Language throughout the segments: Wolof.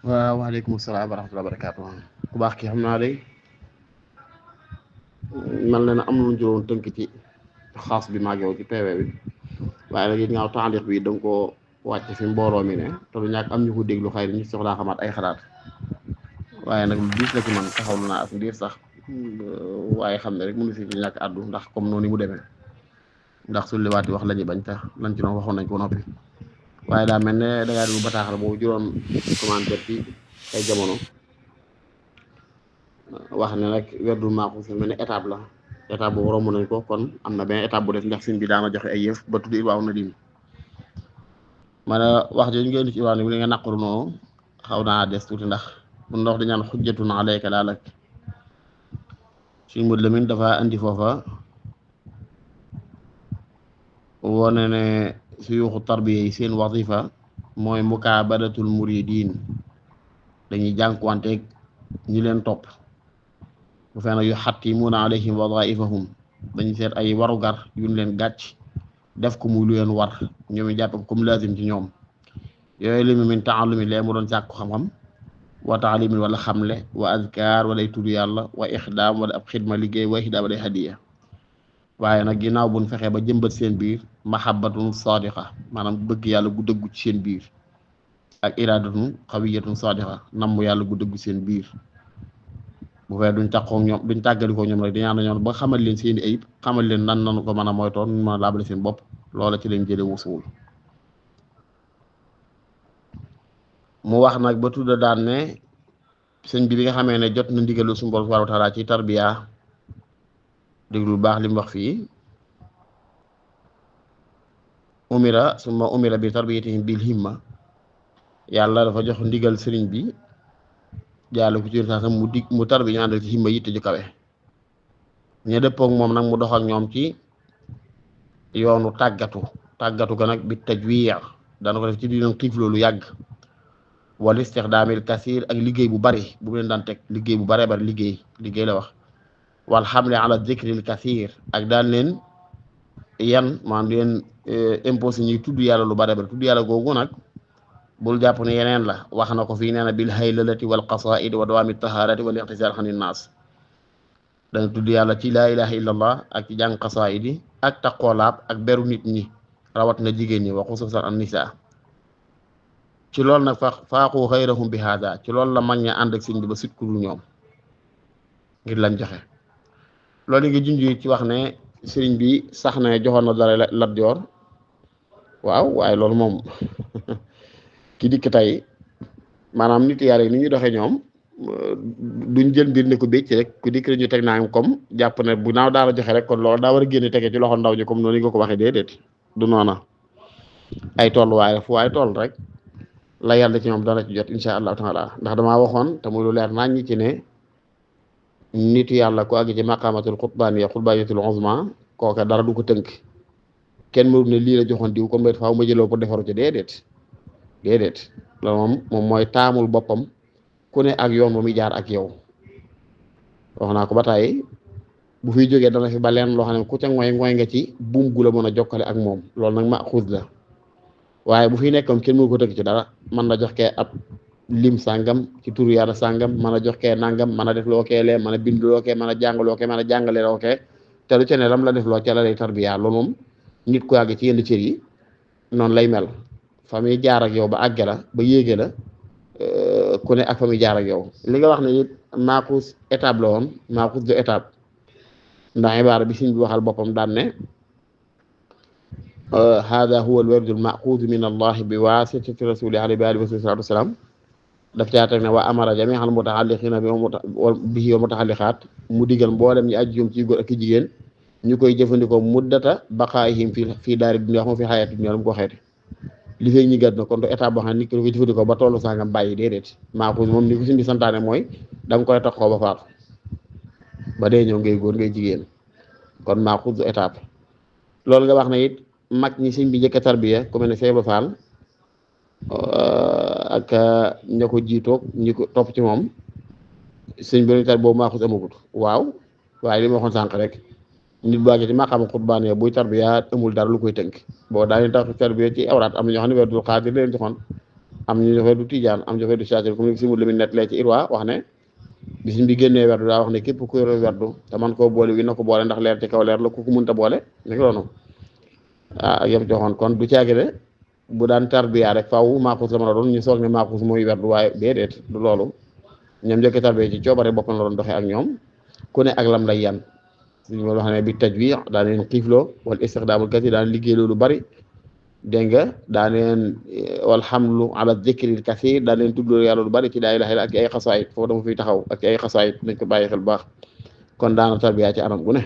waaw waaleykum salaam wa rahmatulah barakaatu ku baax ki xam naa day mel na ne am lu juróom tënk ci xaas bi maag yow ci PV bi waaye nag it ñaaw taaliq bi da nga koo wàcc fi mbooloo mi ne te lu ñàkk am ñu ko déglu xëy na ñu soxlaa xamaat ay xalaat waaye nag lu diis la ci man taxaw naa ak ndiir sax waaye xam ne rek mënu si ci ñàkk àddu ndax comme noonu mu demee ndax su liwaati wax la ñu bañ tax lan ci doon waxoon nañ ko noppi waaye daa mel ne da ngaa déglu bataaxal boobu juróom commentaire ci ay jamono wax ne nag werdul maaxuus mel ne étape la étape boobu romb nañ ko kon am na benn étape bu def ndax sëñ bi daana joxe ay yëf ba tudd Irwaa Nadim man wax jooju ngeen di ci Irwaa Nadim li nga naqaru noonu xaw naa des tuuti ndax mun ndox di ñaan xujjatun alayka daal ak suñ mud lamin dafa andi foofa wone ne suyuxu tarbiya yi seen wazifa mooy mukaabadatul muridin dañuy jànkuwanteeg ñi leen topp bu fee nag yu xattimuuna alayhim wadaifahum dañuy seet ay warugar yuñ leen gàcc def ko muy lu leen war ñoom ñu jàpp ko comme lazim ci ñoom yooyu li mu min taallumi lee mu doon sàkku xam-xam wa taalimin wala xamle wa azkar wala ay tudd yàlla wa ixdaam wala ab xidma liggéey wa ihdaam wala ay hadiya waaye nag ginnaaw buñ fexee ba jëmbat seen biir mahabbatun sadiqa maanaam bëgg yàlla gu dëggu ci seen biir ak iradatun xawiyatun sadiqa namm yàlla gu dëggu seen biir bu fee duñ taqoo ñoom duñ tàggalikoo ñoom rek di ñaan ñoom ba xamal leen seeni ayib xamal leen nan nanu ko mën a moytoon mën a laabale seen bopp loola ci leen jële wusuwul mu wax nag ba tudda daan ne sëñ bi nga xamee ne jot na ndigalu suñu borom subhanahu wa taala ci tarbiya déglu lu baax li mu wax fii umira bi tarbiyatihim bil himma yàlla dafa jox ndigal sëriñ bi jàll ko ci sax mu tarbi ñu àndal ci himma yitte ju kawe ña dëppook moom nag mu dox ak ñoom ci yoonu tàggatu ga nag bi tajwiya dana ko def ci diinam xiif loolu yàgg wal istixdaamil kasiir ak liggéey bu bari bu leen daan teg liggéey bu baree bari liggéey la wax wal xamle ala zikril kasiir ak daan leen yan maanaam leen imposé ñuy tudd yàlla lu baree bari tudd yàlla googu nag bul jàpp ne yeneen la wax na ko fii nee na bil haylalati wal qasaid wa dawaami taharati wal ixtisaar xanin naas dana tudd yàlla ci laa ilaha illallah ak ci jàng qasaid yi ak taqoolaab ak beru nit ñi rawat na jigéen ñi wa xususan an nisa ci loolu nag faaxu xayrahum bi hada ci loolu la mag ña ànd ak sëñ bi ba sit ku dul ñoom ngir lañ joxe loolu ngi junj ci wax ne sëriñ bi sax na joxoon na dara Lat Joor waaw waaye loolu moom ki dikk tey maanaam nit yàlla yi ni ñuy doxee ñoom duñ jël mbir ne ko bécc rek ku dikk rek ñu teg naa comme jàpp ne bu naaw daal a joxe rek kon loolu daa war a génne tege ci loxo ndaw ñi comme noonu nga ko waxee déedéet du noona ay tolluwaay la fu waay toll rek la yàlla ci ñoom dana ci jot insha allahu taala ndax damaa waxoon te muy lu leer nañ ñi ci ne nit yàlla ko àgg ci maqamatul xutbaaniyatul uzma kooka dara du ko tënk kenn mënu ne lii la joxoon diw comme faaw ma jëloo pour defaru ci déedéet loolu moom mooy taamul boppam ku ne ak yoon ba muy jaar ak yow wax naa ko ba tàyyi bu fiy jógee dana fi ba leen loo xam ne ku ca ngooy nga ci buum gu la mën a jokkale ak moom loolu nag ma xuus la waaye bu fi nekkoon kenn mënu ko tënk ci dara mën na jox kee ab lim sàngam ci turu yàlla sàngam mën a jox kee nangam mën a def loo kee lee mën a bind loo kee mën a jàng loo kee mën a jàngale loo kee te lu ca ne lam la def loo ca la lay tarbiya loolu moom nit ku yàgg ci yenn cër yi noonu lay mel fa muy jaar ak yow ba àgge la ba yéege la ku ne ak fa muy jaar ak yow li nga wax ne it maaxuus étape la woon maaxuus de étape ndax ibaara bi siñ bi waxal boppam daan ne hada huwa al werdul maxuuz min allahi bi waasitati rasuli alayhi wa alihi wa salatu wasalaam daf caa teg ne wa amara jami'al muta'alliqina bihi wa muta'alliqaat mu digal mboolem ñi aju ci góor ak jigéen ñu koy jëfandikoo muddata baqaayihim fii daari dunya wax ma fi xayaati dunya lu mu ko xeeti li fay ñi gàtt na kon du état boo xam ne nit ki koy jëfandikoo ba tollu sangam bàyyi déedéet maaxuus moom ni ko suñu santaane mooy da nga koy taxaw ba faatu ba dee ñëw ngay góor ngay jigéen kon maaxuus du étape loolu nga wax ne it mag ñi sëñ bi njëkk a tarbiya ku mel ne Seyba Fall ak ña ko jiitoog ñi ko topp ci moom sëñ bi tar boobu maaxuus amagut waaw waaye li ma waxoon sànq rek nit baa ngi ci maqaama xutbaan buy tarbiya amul dara lu koy tënk boo daal di tax tarbiya ci awraat am na ñoo xam ne werdul xaadir leen joxoon am ñu joxe du tijaan am joxe du chaatir comme ni si mu limi net lee ci irwa wax ne bi suñ bi génnee werdu daa wax ne képp ku yor werdu te man koo boole wi na ko boole ndax leer ci kaw leer la ku ko mënta boole ni ko noonu ak yam joxoon kon du caagi de bu daan tarbiya rek faaw maaxuus la mën a doon ñu soog ne maaxuus mooy werdu waaye déedéet du loolu ñoom njëkk tarbiya ci coobare boppam la doon doxee ak ñoom ku ne ak lam lay yan suñu moo wax ne bi tajwi daa leen xiifloo wala istixdaamul kasi daan liggéey loolu bari dégg nga daa leen walhamlu ala zikril kasir daa leen tudd yàlla lu bari ci laa ilaaha illa ak ci ay xasaayit foofu dama fiy taxaw ak ci ay xasaayit nañ ko bàyyi xel bu baax kon daana tarbiya ci anam gu ne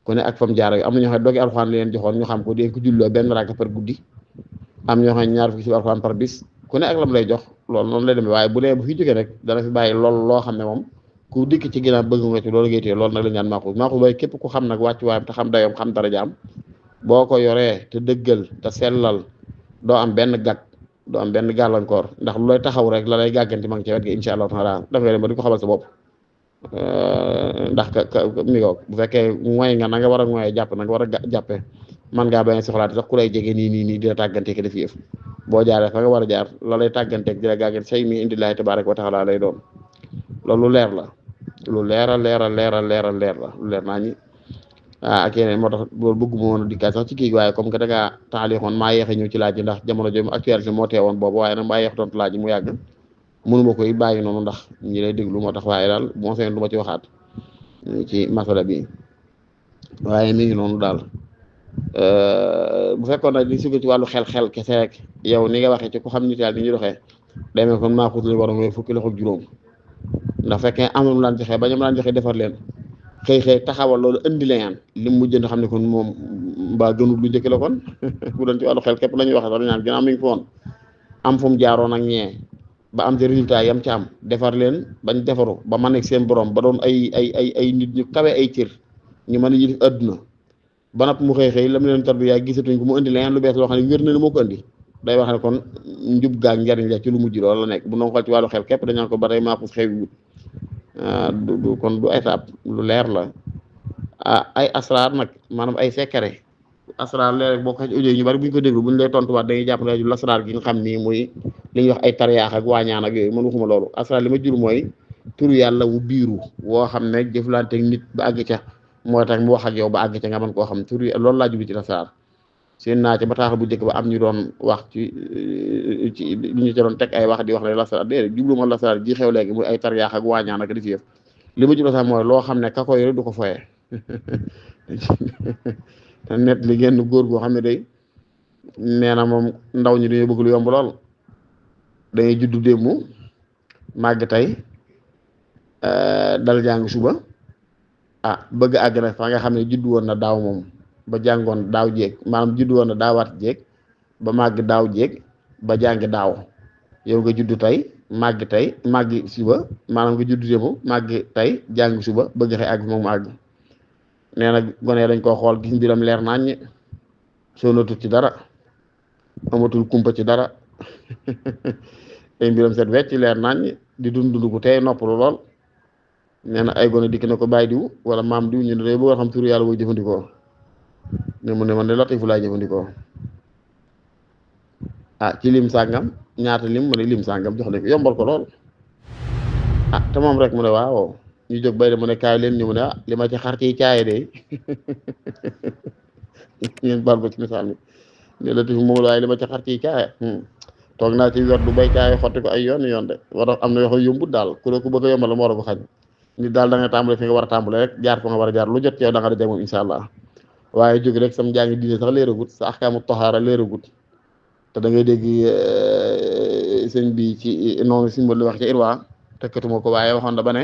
ku ne ak fam jaara am na ñoo xam ne doogi alxuraan leen joxoon ñu xam ko dee ko julloo benn rakka par guddi am ñoo xam ne ñaar fukki si alxuraan par bis ku ne ak lam lay jox loolu noonu lay demee waaye bu dee bu fi jógee rek dana fi bàyyi lool loo xam ne moom ku dikk ci ginnaaw bëgg nga ci loolu ngay téye loolu nag la ñaan maaxuus bay képp ku xam nag wàccu waayam te xam dayoom xam darajaam boo ko yoree te dëggal te sellal doo am benn gàkk doo am benn gàllankoor ndax lu lay taxaw rek la lay gàgganti ma ngi ci wet gi incha allah taala daf ngay dem ba di ko xamal sa bopp ndax mi ko bu fekkee mooy nga na nga war a mooyee jàpp na nga war a jàppee man ngaa bañ a soxlaati sax ku lay jege nii di la tàggante ki def yëf boo jaaree fa nga war a jaar la lay tàgganteeg di la gàggante say mi indi laay tabaaraka wa taala lay doon loolu leer la lu leer la lu leer naa ñi ak yeneen moo tax loolu bëgguma woon a dikkaat sax ci kii waaye comme que da ngaa taalixoon maa yeexe ñëw ci laaj yi ndax jamono jooju actualité moo teewoon boobu waaye nag maa yeex tontu laaj yi mu yàgg mënuma koy bàyyi noonu ndax ñi lay déglu moo tax waaye daal moo seen du ma ci waxaat ci masala bi waaye mi ngi noonu daal bu fekkoon nag li suga ci wàllu xel kese rek yow ni nga waxee ci ku xam nit yàlla ni ñuy doxee day mel kon maa xuutali war a fukki loxo ak juróom ndax fekkee am na mu laan joxe ba ñoom laan joxe defar leen xëy taxawal loolu indi leen lim mujj na xam ne kon moom mbaa gënul lu njëkk la kon bu doon ci wàllu xel képp la ñuy waxee sax ñaan ginnaaw mi ngi foon am fu mu jaaroon ak ñee ba am ci résultat yam ci am defar leen bañ defaru ba man ak seen borom ba doon ay nit ñu kawe ay cër ñu mën a yilif adduna ba nag mu xëy la mu leen tarbiya gisatuñ ko mu indi leneen lu bees loo xam ne wér na ni moo ko indi day wax ne kon njub gaag njariñ la ci lu mujj loolu la nekk bu doon xool ci wàllu xel képp dañaan ko ba tey maaxus xew wut du kon du étape lu leer la ay asraar nag maanaam ay secret asraar léeg-léeg boo ko xaj audio ñu bari bu ñu ko déglu bu ñu lay tontuwaat dañuy jàpp ne lu asraar gi nga xam nii muy li ñuy wax ay tariyaax ak waañaan ak yooyu man waxuma loolu asraar li ma jur mooy turu yàlla wu biiru woo xam ne jëflanteeg nit ba àgg ca mooy tax mu wax ak yow ba àgg ca nga mën koo xam turu loolu laa jublu ci asraar seen naa ci bataaxal bu njëkk ba am ñu doon wax ci ñu ci doon teg ay wax di wax ne lasaraar déedéet jubluma lasaraar ji xew léegi muy ay tariyaax ak waañaan ak di fi yëf li ma jublu sax mooy loo xam ne ka ko yore du ko foyee te net li génn góor goo xam ne day nee na moom ndaw ñi dañoo bëgg lu yomb lool dañuy juddu démb màgg tey dal jàng suba bëgg àgg nag fa nga xam ne juddu woon na daaw moom ba jàngoon daaw jéeg maanaam juddu woon na daawaat jéeg ba màgg daaw jéeg ba jàng daaw yow nga juddu tey màgg suba maanaam nga juddu démb màgg tey jàng suba bëgg xëy àgg moom àgg nee na gone dañ koo xool gis mbiram leer naññ soonatul ci dara amatul kumpa ci dara ay mbiram set wecc leer naññ di dund bu tey noppalu lool nee na ay gone dikk na ko bàyyi diw wala maam diw ñu ne day bëgg a xam turu yàlla booy jëfandikoo ne mu ne man de latifu laay jëfandikoo ci lim sàngam ñaata lim mu ne lim sàngam jox nañ ko yombal ko lool te moom rek mu ne waaw ñu jóg bay de mu ne kaay leen ñu mu ne li ma ci xar ci caaye de ngeen baal ko ci misaal mi ne latifu moom la waaye li ma ci xar ci caaye toog naa ci wer du bay caaye xotti ko ay yoon de war am na yoo xam yombut daal ku la ko bëgg a yombal mu war a ko xañ nit daal da nga tàmbale fi nga war a tàmbale rek jaar fa nga war a jaar lu jot ci yow da nga da jeg moom insha allah waaye jóg rek sam njàngi diine sax leeragut sa ahkaamu tahaara leeragut te da ngay dégg sëñ bi ci noonu simbal li wax ci irwa tëkkatuma ko waaye waxoon da ba ne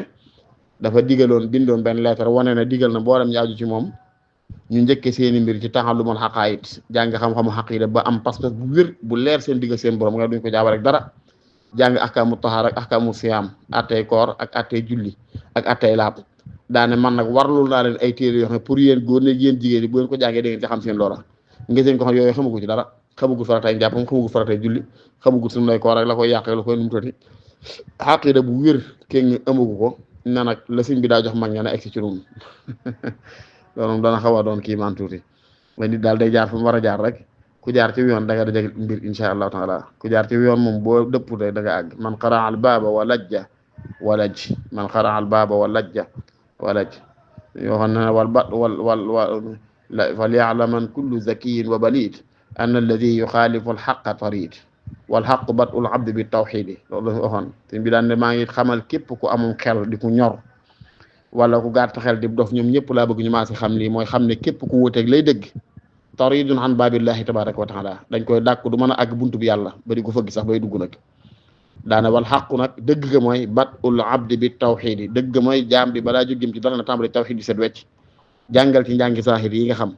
dafa digaloon bindoon benn lettre wane ne digal na mboolem ñaaju ci moom ñu njëkke seeni mbir ci ta'allumul haqaa'id jàng xam-xamu xaqiida ba am pas-pas bu wér bu leer seen diggal seen borom nga duñ ko jaawale rek dara jàng ahkaamu tahaara ak ahkaamu siyaam attey koor ak attey julli ak attey laab daane man nag warlul naa leen ay téere yoo xam ne pour yéen góor ne yéen jigéen ñi bu ngeen ko jàngee da ngeen ci xam seen loola ngeen ko xam yooyu xamagu ci dara xamagu faratay njàppam xamagu faratay julli xamagu suñu lay koor ak la koy yàq la koy numutati xaqiida bu wér kenn amagu ko na nag la sëñ bi daa jox mag ña ne egsi ci ñun loolu dana xaw a doon kii man tuuti mais nit daal day jaar fa mu war a jaar rek ku jaar ci yoon da nga dajeg mbir insha allahu taala ku jaar ci yoon moom boo dëpp rek da nga àgg man qaraa al baaba wa lajja walaj man qaraa al baaba wa lajja walaj yoo xam ne wal bat wal فليعلمن كل ذكي وبليد أن الذي يخالف الحق طريد والحق بدء العبد بالتوحيد loolu la waxoon te bi daan ne maa ngi xamal képp ku amum xel di ku ñor wala ku gàtt xel di dof ñoom ñëpp laa bëgg ñu maa si xam lii mooy xam ne képp ku wuteeg lay dëgg taridun an babillahi tabaraka wa taala dañ koy dàkk du mën a àgg buntu bi yàlla ba di ko fëgg sax bay dugg nag daana wal xaqu nag dëgg ga mooy bad'ul abdi bi tawxidi dëgg mooy jaam bi balaa jógim ci dara na tàmbali tawxid di set wecc jàngal ci njàngi saaxir yi nga xam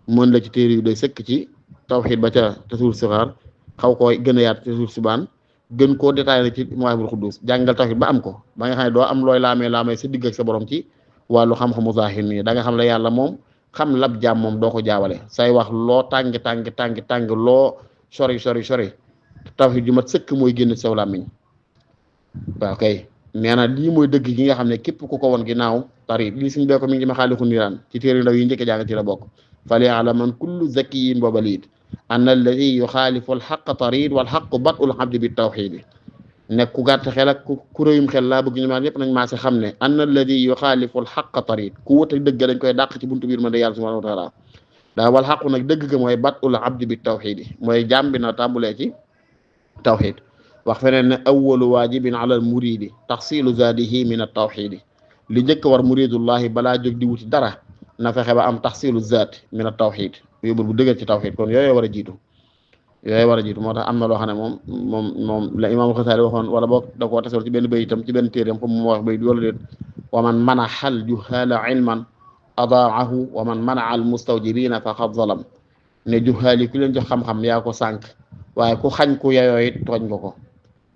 mën la ci téere yu doy sëkk ci tawxid ba ca tasuur sixaar xaw koo gën a yaat tasuur subaan gën koo détaillé ci mawaahibul xuddus jàngal tawxid ba am ko ba nga xam ne doo am looy laamee sa digg ak sa borom ci wàllu xam-xamu zahir nii da nga xam ne yàlla moom xam lab jaam moom doo ko jaawale say wax loo tàng loo sori tawxid ju mat sëkk mooy génn saw làmmiñ waaw kay nee na lii mooy dëgg gi nga xam ne képp ku ko woon ginnaaw tari lii suñ bee ko mi ngi ma xaalixu niiraan ci téere ndaw yi njëkk jàng ci la bokk falyaalaman kullu zakiyin wa balid an alladi yuxaalifu alxaqa tarid wal xaqu badul abdi bi tawxidi nekk ku gàtt xel ak ku rëyum xel laa bëgg ñu maan yëpp nañ maa si xam ne an alladi yuxaalifu alxaqa tarid ku wut ak dëgg dañ koy dàq ci buntu biir ma de yàlla subhanahu wa taala daa wal xaqu nag dëgg ga mooy badul abdi bi tawxidi mooy jàmm bi na tàmbulee ci tawxid wax feneen ne awalu waajibin ala al muridi taxsilu zaadihi min al tawxidi li njëkk war muridullahi balaa jóg di wuti dara na fexe ba am taxsilu zaat min al tawxid yóbbul bu dëgër ci tawxid kon yooyu war a jiitu moo tax am na loo xam ne moom la imaam Xasaali waxoon wala boog da koo tasal ci benn bayitam ci benn téeréem comme mu wax bayit wala déet wa man manaxa al juhaala ilman adaahu wa man manaca al mustawjibina faqad zalam ne juhaali ku leen jox xam-xam yaa ko sànq waaye ku xañ ku yeyoo it tooñ nga ko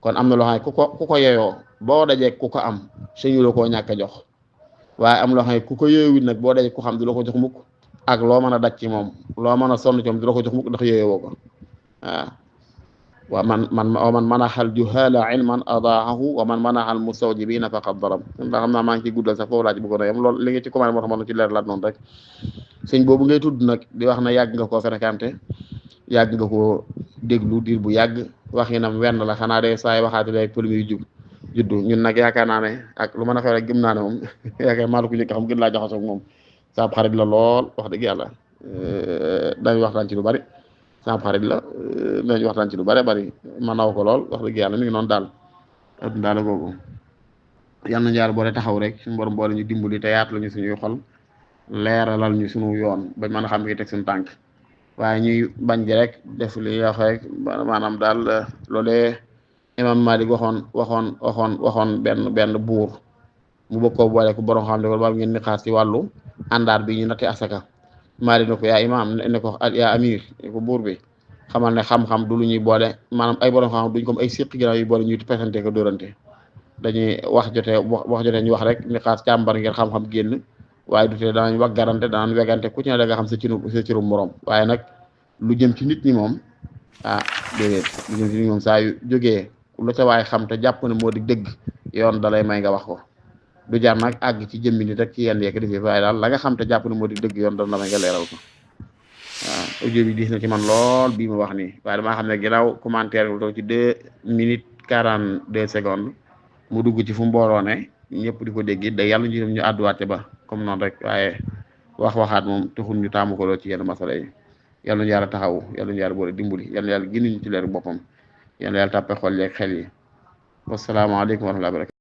kon am na loo xam ne ku ko yeyoo boo dajee ku ko am suñu la koo ñàkk a jox waaye am loo xam ne ku ko yeewit nag boo dajee ku xam du la ko jox mukk ak loo mën a daj ci moom loo mën a sonn ci moom du la ko jox mukk ndax yeewoo ko waaw wa man manaxal juhala ilman adaahu wa man manaxal mustawjibina faqad daram ndax xam naa maa ngi ciy guddal sax foofu laa ci bëggoon a yem loolu li nga ci commandé moo tax ma ci leer laat noonu rek sëñ boobu ngay tudd nag di wax na yàgg nga koo fréquenté yàgg nga koo déglu diir bu yàgg waxinam wenn la xanaa de saay waxaati lay polémique yu juddu ñun nag yaakaar naa ne ak lu mën a xew rek gëm naa ne moom yaakaar maa la ko njëkk xam gën laa jaxasoo ak moom saab xarit la lool wax dëgg yàlla dañ waxtaan ci lu bari saab xarit la dañ waxtaan ci lu bari bari ma naw ko lool wax dëgg yàlla mi ngi noonu daal adduna daal googu yal na jaar boole taxaw rek suñu borom boole ñu dimbali te yaat lañu suñuy xol leeralal ñu suñu yoon bañ mën a xam fi teg suñu tànk waaye ñuy bañ ji rek def li wax rek maanaam daal loolee imam Malik waxoon benn buur mu bëgg koo boole ko borom xam ne wala ngeen ni xaas ci wàllu àndaar bi ñu natte asaka Malik ne ko yaa imam ne ko yaa amir ne ko buur bi xamal ne xam-xam du lu ñuy boole maanaam ay borom xam duñ comme ay siq ginnaaw yu boole ñuy pesante ko dóorante dañuy wax jotee ñu wax rek ni xaas càmbar ngeen xam-xam génn waaye du tee danañ wax garante danañ wegante ku ci ne da nga xam sa cirum morom waaye nag lu jëm ci nit ñi moom déedéet lu jëm ci nit ñi moom saa yu jógee lu ca waay xam te jàpp ne moo di dëgg yoon dalay may nga wax ko du jar nag àgg ci jëmmi nit rek ci yenn yeek defee waaye daal la nga xam te jàpp ne moo di dëgg yoon dana la may nga leeral ko audio bi diis na ci man lool bii ma wax nii waaye damaa xam ne ginnaaw commentaire bi toog ci 2 minutes 42 secondes mu dugg ci fu mbooloo ne ñëpp di ko dégg it da yàlla ñu àdduwaate ba comme noonu rek waaye waxaat moom taxul ñu taamu ko lool ci yenn masala yi yàlla ñu yàlla taxaw yàlla ñu yàlla boole dimbali yàlla ñu yàlla génn ñu ci leeru boppam yàlla yàlla tàppe xol yeeg xel yi wasalaamaaleykum wa rahmatullahi wa barakatuh